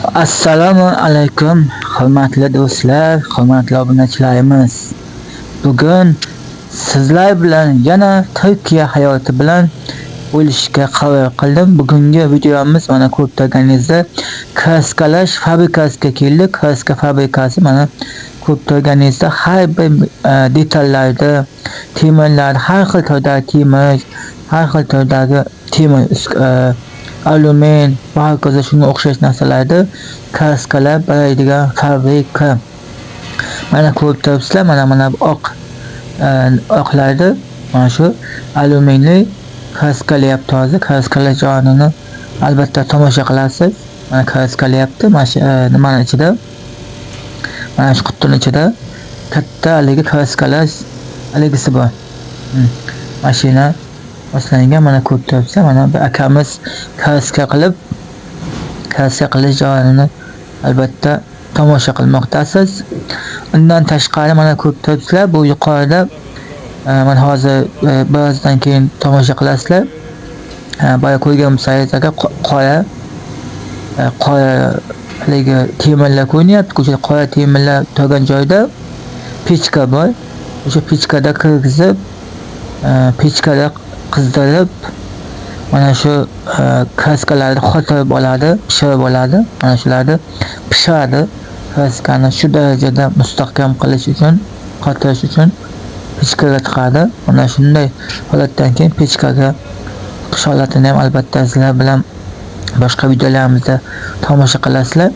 Assalomu alaykum, hurmatli do'stlar, hurmatli obunachilarimiz. Bugun sizlar bilan yana Turkiya hayoti bilan bo'lishga qaror qildim. Bugungi videomiz mana ko'rib turganingizdek kraskalash fabrikasiga keldik. Kraska fabrikasi mana ko'rib turganingizdek har bir detallarda, temirlar, har xil turdagi temir, har xil turdagi temir, alyumin va hokazo shunga o'xshash narsalarni kraskalab beradigan fabrika. Mana ko'rib turibsizlar, mana bu oq oqlarni mana shu alyuminli kraskalayapti hozir. Kraskalash jarayonini albatta tomosha qilasiz. Mana kraskalayapti mana shu nimani ichida. Mana shu qutining ichida katta haligi kraskalash haligisi bor. Mashina boshlangan, mana ko'rib turibsizlar, mana bir akamiz kraska qilib, kraska qilish jarayonini albatta tomosha qilmoqdasiz. Undan tashqari mana ko'rib turibsizlar, bu yuqorida mana hozir birozdan keyin tomosha qilasizlar. Boya ko'rgan bo'lsangiz agar qora qora haligi temirlar ko'rinyapti. O'sha qora temirlar turgan joyda pechka bor. O'sha pechkada kirgizib, pechkada qizdirib, mana shu kraskalarni qotirib oladi, pishirib oladi. Mana shularni pishiradi. Kraskani shu darajada mustahkam qilish uchun, qotirish uchun pechkaga tiqadi. Mana shunday holatdan keyin pechkaga tiqish holatini ham albatta sizlar bilan boshqa videolarimizda tomosha qilasizlar.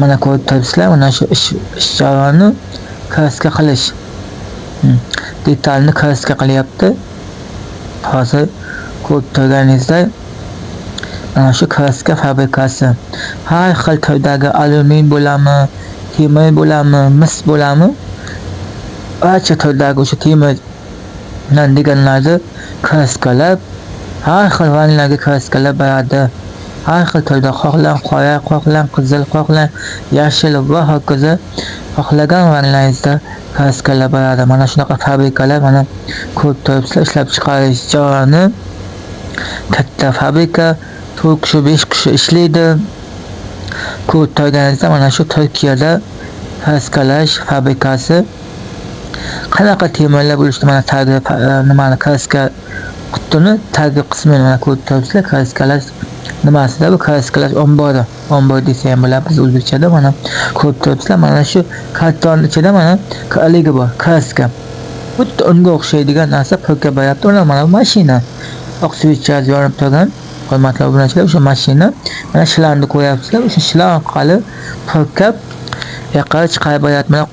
Mana ko'rib turibsizlar, mana shu ish jarayoni kraska qilish. Detalni kraska qilyapti. Hozir ko'rib turganingizdek mana shu kraska fabrikasi. Har xil turdagi alyumin bo'ladimi, temir bo'ladimi, mis bo'ladimi, barcha turdagi o'sha temirdan deganlarni kraskalab, har xil ranglarga kraskalab beradi. Har xil turda, xohlang qora, xohlang qizil, xohlang yashil va hokazo xohlagan ranglaringizda kraskalab beradi. Mana shunaqa fabrikalar mana ko'rib turibsizlar, ishlab chiqarish jarayoni katta fabrika, 4 kishi, 5 kishi ishlaydi. Ko'rib turganingizda mana shu Turkiyada kraskalash fabrikasi qanaqa temirlar bo'lishdi, mana tagi nimani kraska qutini tagi qismini mana ko'rib turibsizlar, kraskalash nimasida bu kraskalash ombori, ombor desa ham bo'ladi biz o'zbekchada. Mana ko'rib turibsizlar, mana shu karton ichida mana haligi bor, kraska. Xuddi unga o'xshaydigan narsa purkab beryapti. Mana bu mashina. Oq svechasi yonib turgan, hurmatli obunachilar, o'sha mashina. Mana shilangni ko'ryapsizlar, o'sha shilang orqali purkab yoqqa chiqarib beryapti. Mana